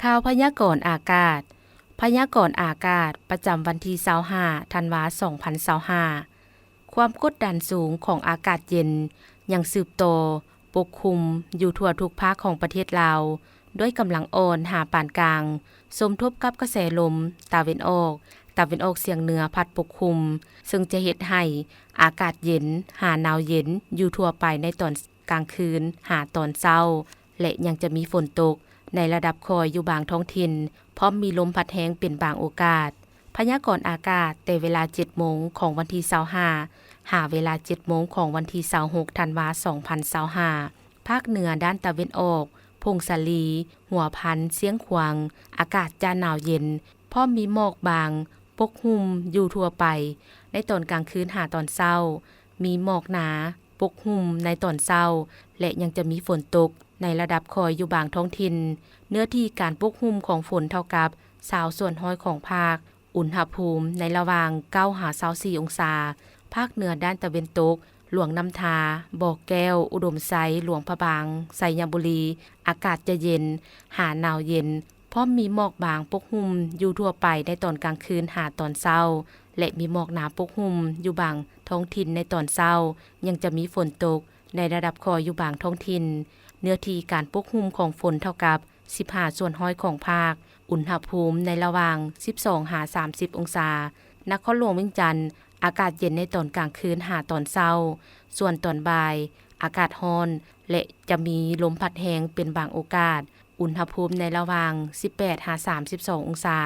ຂ່າວພະຍາກອນອາກາດ. ພະຍາກອນອາກາດປະຈຳວັນທີຊາວຫ້າ ທັນວາ ສອງພັນຊາວຫ້າ. ຄວາມກົດດັນສູງຂອງອາກາດເຢັນຍັງສືບຕໍ່ປົກຄຸມຢູ່ທົ່ວທຸກພາກຂອງປະເທດລາວ ດ້ວຍກຳລັງອ່ອນຫາປານກາງ, ສົມທົບກັບກະແສລົມຕາເວັນອອກ, ຕາເວັນອອກສຽງເໜືອພັດປົກຄຸມ, ເຊິ່ງຈະເຮັດໃຫ້ອາກາດເຢັນຫາໜາວເຢັນຢູ່ທົ່ວໄປໃນຕອນກາງຄືນຫາຕອນເຊົ້າ ແລະ ຍັງຈະມີຝົນຕົກໃນລະດັບຄ່ອຍຢູ່ບາງທ້ອງຖິ່ນ, ພ້ອມມີລົມພັດແຮງເປັນບາງໂອກາດ. ພະຍາກອນອາກາດແຕ່ເວລາເຈັດໂມງຂອງວັນທີຊາວຫ້າ ຫາເວລາເຈັດໂມງຂອງວັນທີຊາວຫົກ ທັນວາ ສອງພັນຊາວຫ້າ. ພາກເໜືອດ້ານຕາເວັນອອກ, ຜົ້ງສາລີ, ຫົວພັນ, ຊຽງຂວາງ, ອາກາດຈະໜາວເຢັນ, ພ້ອມມີໝອກບາງປົກຫຸ້ມຢູ່ທົ່ວໄປ. ໃນຕອນກາງຄືນຫາຕອນເຊົ້າ, ມີໝອກໜາປົກຫຸ້ມໃນຕອນເຊົ້າ ແລະ ຍັງຈະມີຝົນຕົກໃນລະດັບຄ່ອຍຢູ່ບາງທ້ອງຖິ່ນ. ເນື້ອທີ່ການປົກຫຸ້ມຂອງຝົນເທົ່າກັບຊາວສ່ວນຮ້ອຍຂອງພາກ. ອຸນຫະພູມໃນລະຫວ່າງເກົ້າຫາຊາວສີ່ອົງສາ. ພາກເໜືອດ້ານຕາເວັນຕົກ, ຫຼວງນ້ຳທາ, ບໍ່ແກ້ວ, ອຸດົມໄຊ, ຫຼວງພະບາງ, ໄຊຍະບູລີ, ອາກາດຈະເຢັນຫາໜາວເຢັນ, ພ້ອມມີໝອກບາງປົກຫຸ້ມຢູ່ທົ່ວໄປໃນຕອນກາງຄືນຫາຕອນເຊົ້າ ແລະ ມີໝອກໜາປົກຫຸ້ມຢູ່ບາງທ້ອງຖິ່ນໃນຕອນເຊົ້າ. ຍັງຈະມີຝົນຕົກໃນລະດັບຄ່ອຍຢູ່ບາງທ້ອງຖິ່ນ. ເນື້ອທີ່ການປົກຫຸ້ມຂອງຝົນເທົ່າກັບ ສິບຫ້າສ່ວນຮ້ອຍຂອງພາກ. ອຸນຫະພູມໃນລະຫວ່າງສິບສອງຫາສາມສິບອົງສາ. ນະຄອນຫຼວງວຽງຈັນ, ອາກາດເຢັນໃນຕອນກາງຄືນຫາຕອນເຊົ້າ, ສ່ວນຕອນບ່າຍອາກາດຮ້ອນ ແລະ ຈະມີລົມພັດແຮງເປັນບາງໂອກາດ. ອຸນຫະພູມໃນລະຫວ່າງສິບແປດຫາສາມສິບສອງອົງສາ.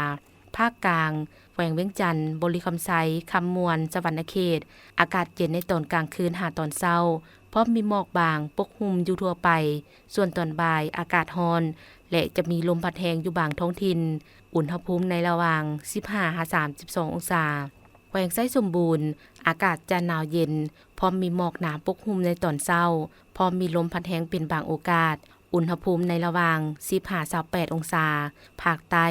ພາກກາງ, ແຂວງວຽງຈັນ, ບໍລິຄຳໄຊ, ຄຳມ່ວນ, ສະຫວັນນະເຂດ, ອາກາດເຢັນໃນຕອນກາງຄືນຫາຕອນເຊົ້າ, ພ້ອມມີໝອກບາງປົກຫຸ້ມຢູ່ທົ່ວໄປ, ສ່ວນຕອນບ່າຍອາກາດຮ້ອນ ແລະ ຈະມີລົມພັດແຮງຢູ່ບາງທ້ອງຖິ່ນ. ອຸນຫະພູມໃນລະຫວ່າງສິບຫ້າຫາສາມສິບສອງອົງສາ. ແຂວງໄຊສົມບູນ, ອາກາດຈະໜາວເຢັນ, ພ້ອມມີໝອກໜາປົກຫຸ້ມໃນຕອນເຊົ້າ, ພ້ອມມີລົມພັດແຮງເປັນບາງໂອກາດ. ອຸນຫະພູມໃນລະຫວ່າງສິບຫາຊາວແປດອົງສາ. ພາກໃຕ້,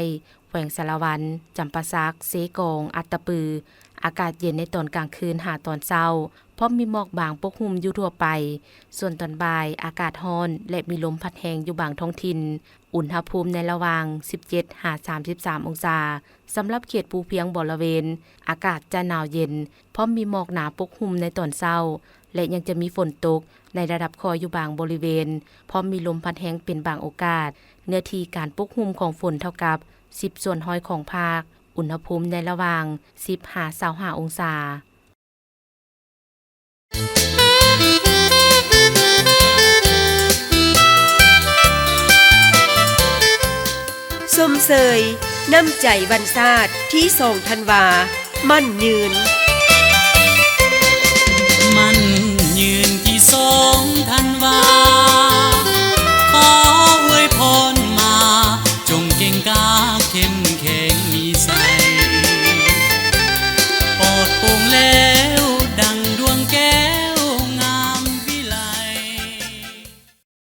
ແຂວງສາລະວັນ, ຈຳປາສັກ, ເຊກອງ, ອັດຕະປື, ອາກາດເຢັນໃນຕອນກາງຄືນຫາຕອນເຊົ້າ, ພ້ອມມີໝອກບາງປົກຫຸ້ມຢູ່ທົ່ວໄປ, ສ່ວນຕອນບ່າຍອາກາດຮ້ອນ ແລະ ມີລົມພັດແຮງຢູ່ບາງທ້ອງຖິ່ນ. ອຸນຫະພູມໃນລະຫວ່າງສິບເຈັດຫາສາມສິບສາມອົງສາ. ສຳລັບເຂດພູພຽງບໍລະເວນ, ອາກາດຈະໜາວເຢັນ, ພ້ອມມີໝອກໜາປົກຫຸ້ມໃນຕອນເຊົ້າ ແລະ ຍັງຈະມີຝົນຕົກໃນລະດັບຄ່ອຍຢູ່ບາງບໍລິເວນ, ພ້ອມມີລົມພັດແຮງເປັນບາງໂອກາດ. ເນື້ອທີ່ການປົກຫຸ້ມຂອງຝົນເທົ່າກັບສິບສ່ວນຮ້ອຍຂອງພາກ. ອຸນຫະພູມໃນລະຫວ່າງສິບຫາຊາວຫ້າອົງສາ. ຊົມເຊີຍນ້ຳໃຈວັນຊາດທີສອງທັນວາ ໝັ້ນຍືນ.